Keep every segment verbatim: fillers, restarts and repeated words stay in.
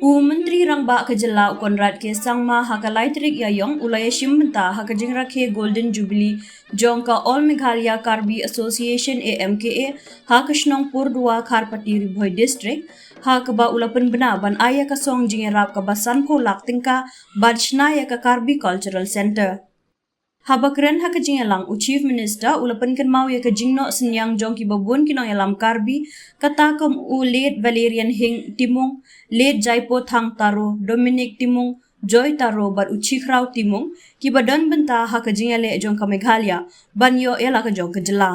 U Myntri Rangbah ka jylla u Conrad K Sangma ha ka lai tarik Ïaïong u la ïashim bynta ha ka jingrakhe Golden Jubilee jong ka All Meghalaya Karbi Association, A M K A, ha ka shnong Purduwa, Kharpati, Ri Bhoi District, ha kaba u la pynbna ban ai ïa ka song jingïarap kaba sanphew lak tyngka ban shna ïa ka Karbi Cultural Centre. Haba kren ha ka jingïalang, u Chief Minister u la pynkynmaw ïa ka jingnoh synñiang jong kiba bun ki nongïalam Karbi, kata kum u Late Valerian Hing Timung, Late Jaipo Thang Taro, Dominic Timung, Joy Taro bad u Chikhraw Timung, kiba don bynta ha ka jingïaleh jong ka Meghalaya ban ïoh ïa la ka jong ka jylla.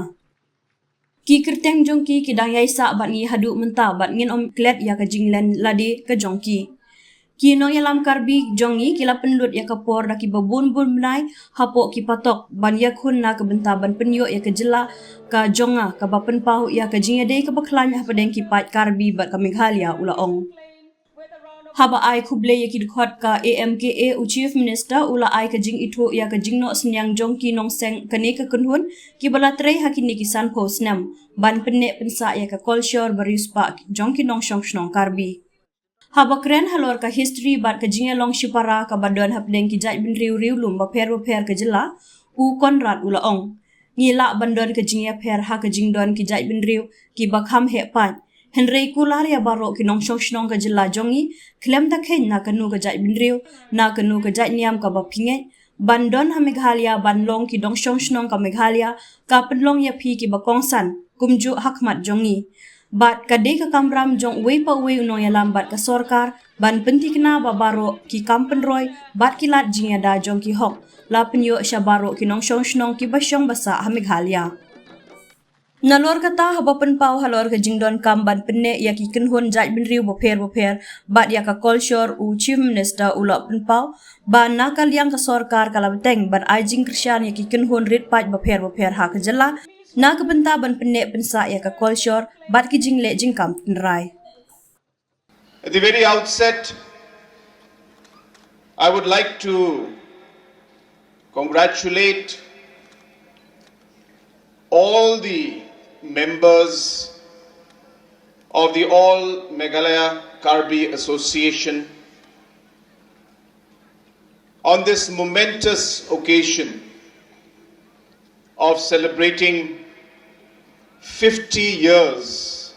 Ki kyrteng jong ki ki dang ïaisah bad ngi haduh mynta bad ngin ym klet ïa ka jinglen lade ka jong ki. Ki nongïalam Karbi jong ngi ki la pynlut ïa ka por da kiba bun bun bnai hapoh ki patok ban ïakhun na ka bynta ban pynïoh ïa ka jylla ka jong nga, kaba pynpaw ïa ka jingïadei kaba khlaiñ hapdeng ki paid Karbi bad ka Meghalaya, u la ong. Haba ai khublei ïa ki dkhot ka A M K A, u Chief Minister u la ai ka jingithuh ïa ka jingnoh synñiang jong ki nongseng kane ka kynhun kiba la trei ha kine ki sanphew snem ban pynneh pynsah ïa ka kolshor bariewspah jong ki nongshong shnong Karbi. Haba kren halor ka history bad ka jingïalong shipara kaba don hapdeng ki jaitbynriew riewlum bapher bapher ka jylla, u Conrad u la ong, ngi lah ban don ka jingïapher ha ka jingdon ki jaitbynriew kiba kham heh paid. Hynrei kular ïa baroh ki nongshong shnong ka jylla jong ngi, khlem da kheiñ na kano ka jaitbynriew, na kano ka jaitniam kaba phi ngeit, ban don ha Meghalaya, ban long ki nongshong shnong ka Meghalaya, ka pynlong ïa phi kiba kongsan kumjuh ha khmat jong ngi. Bad ka dei ka kamram jong uwei pa uwei u nongïalam bad ka sorkar ban pynthikna ba baroh ki kam pynroi bad ki lad jingïada jong ki hok la pynïoh sha baroh ki nongshong shnong kiba shong ba sah ha Meghalaya. Nalor kata, haba pynpaw halor ka jingdonkam ban pynneh ïa ki kynhun jaitbynriew bapher bapher bad ïa ka kolshor, u Chief Minister u la pynpaw ba na ka liang ka sorkar ka la bteng ban ai jingkyrshan ïa ki kynhun rit paid bapher bapher ha ka jylla na ka bynta ban pynneh pynsah ïa ka kolshor bad ki jingleh jingkam tynrai. At the very outset, I would like to congratulate all the members of the All Meghalaya Karbi Association on this momentous occasion of celebrating fifty years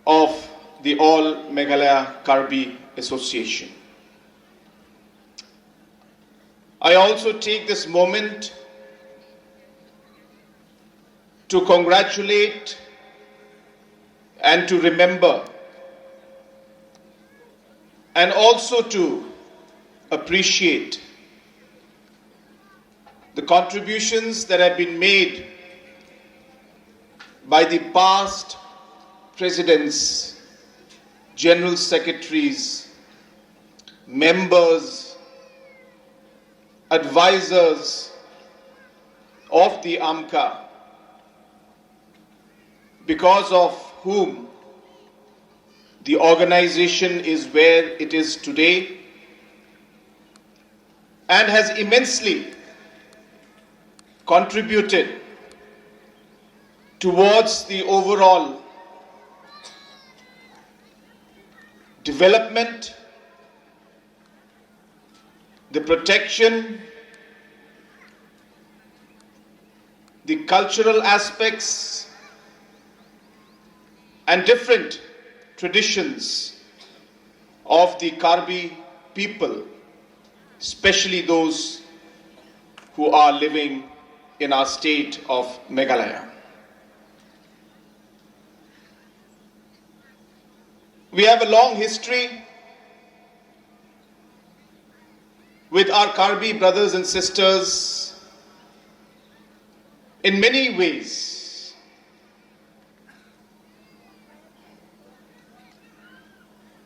of the All Meghalaya Karbi Association. I also take this moment to congratulate and to remember and also to appreciate the contributions that have been made by the past presidents, general secretaries, members, advisors of the AMCA, because of whom the organization is where it is today and has immensely contributed towards the overall development, the protection, the cultural aspects, and different traditions of the Karbi people, especially those who are living in our state of Meghalaya. We have a long history with our Karbi brothers and sisters in many ways.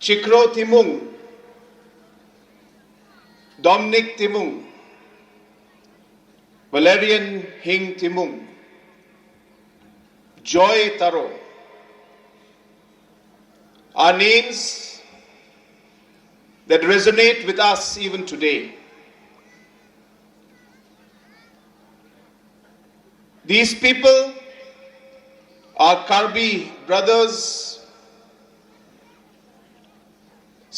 Chikro Timung, Dominic Timung, Valerian Hing Timung, Joy Taro are names that resonate with us even today. These people are Karbi brothers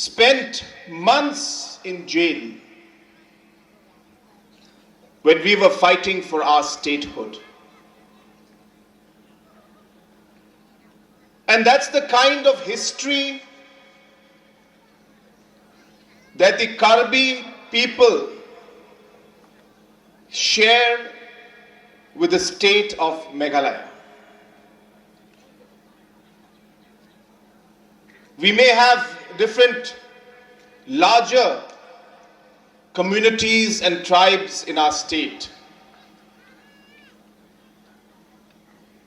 spent months in jail when we were fighting for our statehood. And that's the kind of history that the Karbi people share with the state of Meghalaya. We may have different, larger communities and tribes in our state.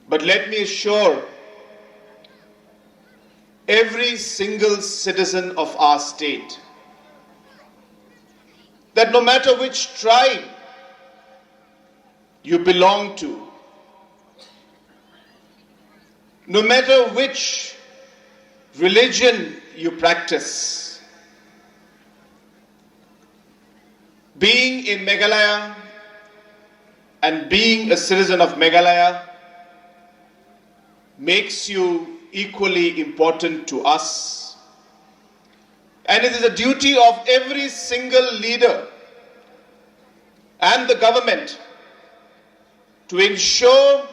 But let me assure every single citizen of our state that no matter which tribe you belong to, no matter which religion you practice, being in Meghalaya and being a citizen of Meghalaya makes you equally important to us. And it is the duty of every single leader and the government to ensure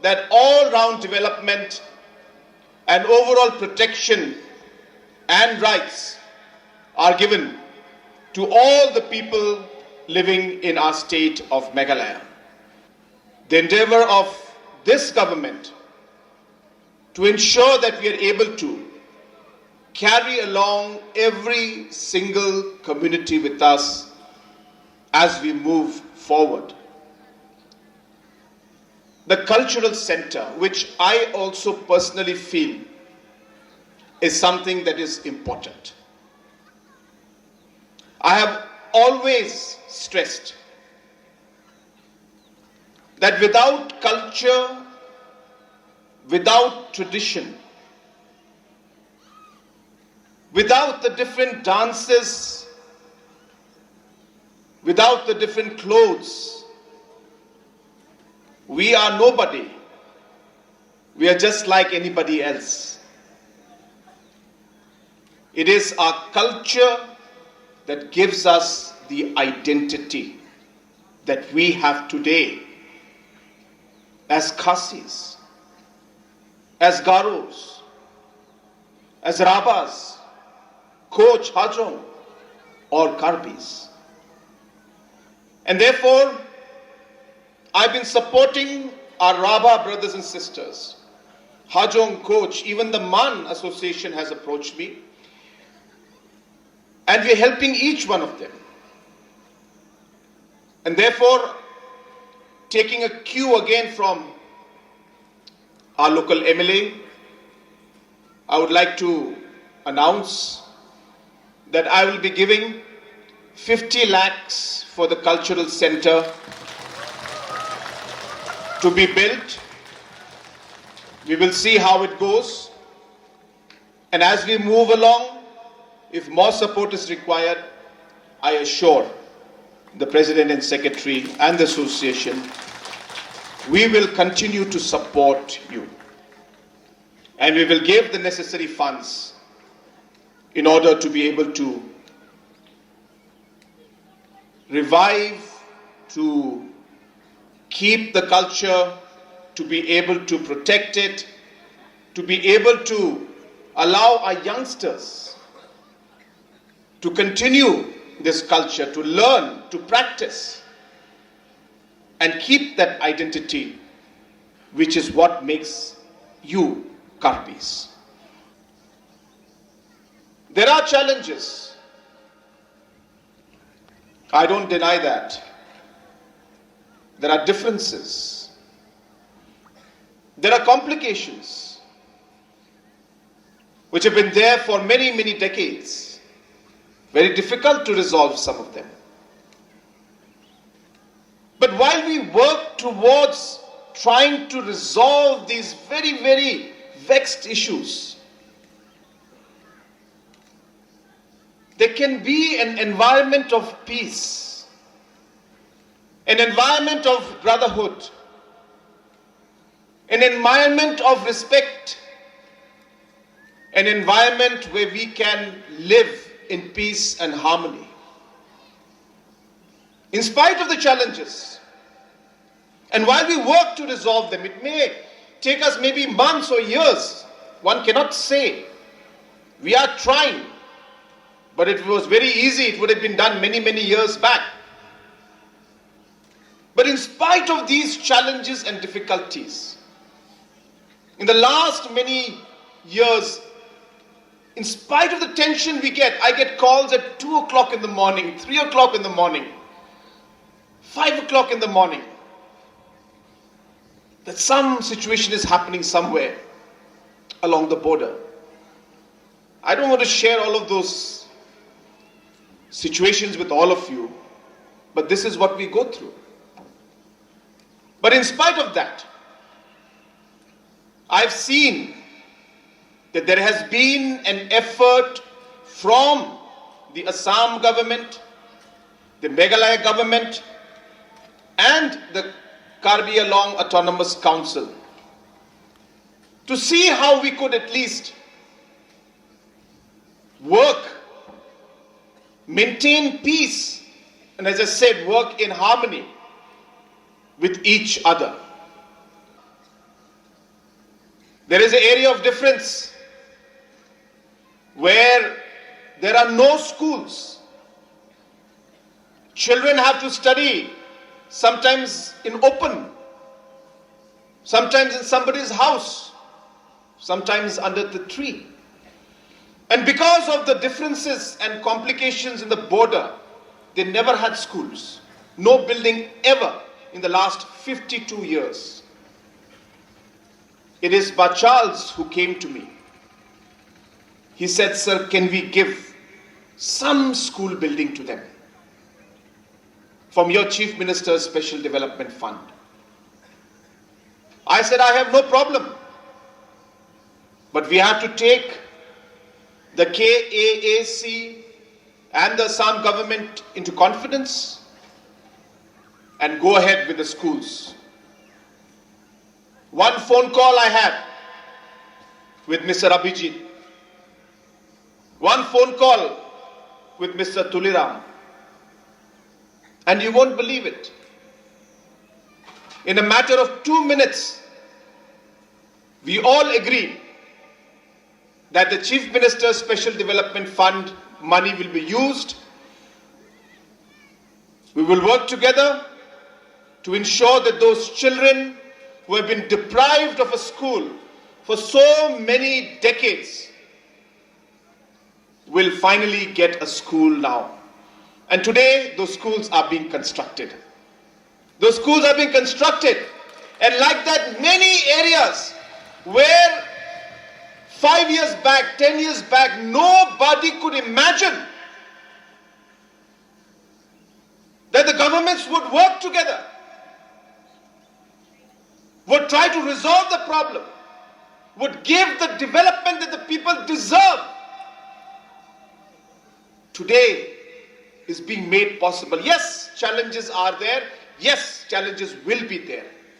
that all-round development and overall protection and rights are given to all the people living in our state of Meghalaya. The endeavor of this government to ensure that we are able to carry along every single community with us as we move forward. The cultural center, which I also personally feel is something that is important. I have always stressed that without culture, without tradition, without the different dances, without the different clothes, we are nobody. We are just like anybody else. It is our culture that gives us the identity that we have today as Khasis, as Garos, as Rabas, Koch, Hajong, or Karbis. And therefore, I've been supporting our Rabha brothers and sisters. Hajong, Koch, even the Man Association has approached me. And we're helping each one of them. And therefore, taking a cue again from our local M L A, I would like to announce that I will be giving fifty lakhs for the cultural center to be built. We will see how it goes. And as we move along, if more support is required, I assure the President and Secretary and the Association, we will continue to support you. And we will give the necessary funds in order to be able to revive, to keep the culture, to be able to protect it, to be able to allow our youngsters to continue this culture, to learn, to practice, and keep that identity, which is what makes you Karbis. There are challenges. I don't deny that. There are differences. There are complications which have been there for many, many decades. Very difficult to resolve some of them. But while we work towards trying to resolve these very, very vexed issues, there can be an environment of peace, an environment of brotherhood, an environment of respect, an environment where we can live in peace and harmony. In spite of the challenges, and while we work to resolve them, it may take us maybe months or years. One cannot say. We are trying. But if it was very easy, it would have been done many, many years back. But in spite of these challenges and difficulties, in the last many years, in spite of the tension we get, I get calls at two o'clock in the morning, three o'clock in the morning, five o'clock in the morning, that some situation is happening somewhere along the border. I don't want to share all of those situations with all of you, but this is what we go through. But in spite of that, I've seen that there has been an effort from the Assam government, the Meghalaya government, and the Karbi Anglong Autonomous Council to see how we could at least work, maintain peace, and, as I said, work in harmony with each other. There is an area of difference where there are no schools. Children have to study sometimes in open, sometimes in somebody's house, sometimes under the tree. And because of the differences and complications in the border, they never had schools. No building ever in the last fifty-two years. It is Bah Charles who came to me. He said, "Sir, can we give some school building to them from your Chief Minister's Special Development Fund?" I said, "I have no problem. But we have to take the K A A C and the Assam government into confidence and go ahead with the schools." One phone call I had with Mister Abhijit, one phone call with Mister Tuliram, and you won't believe it. In a matter of two minutes, we all agreed that the Chief Minister's Special Development Fund money will be used. We will work together to ensure that those children who have been deprived of a school for so many decades will finally get a school now. And today, those schools are being constructed. Those schools are being constructed. And like that, many areas where five years back, ten years back, nobody could imagine that the governments would work together, would try to resolve the problem, would give the development that the people deserve, today is being made possible. Yes, challenges are there. Yes, challenges will be there.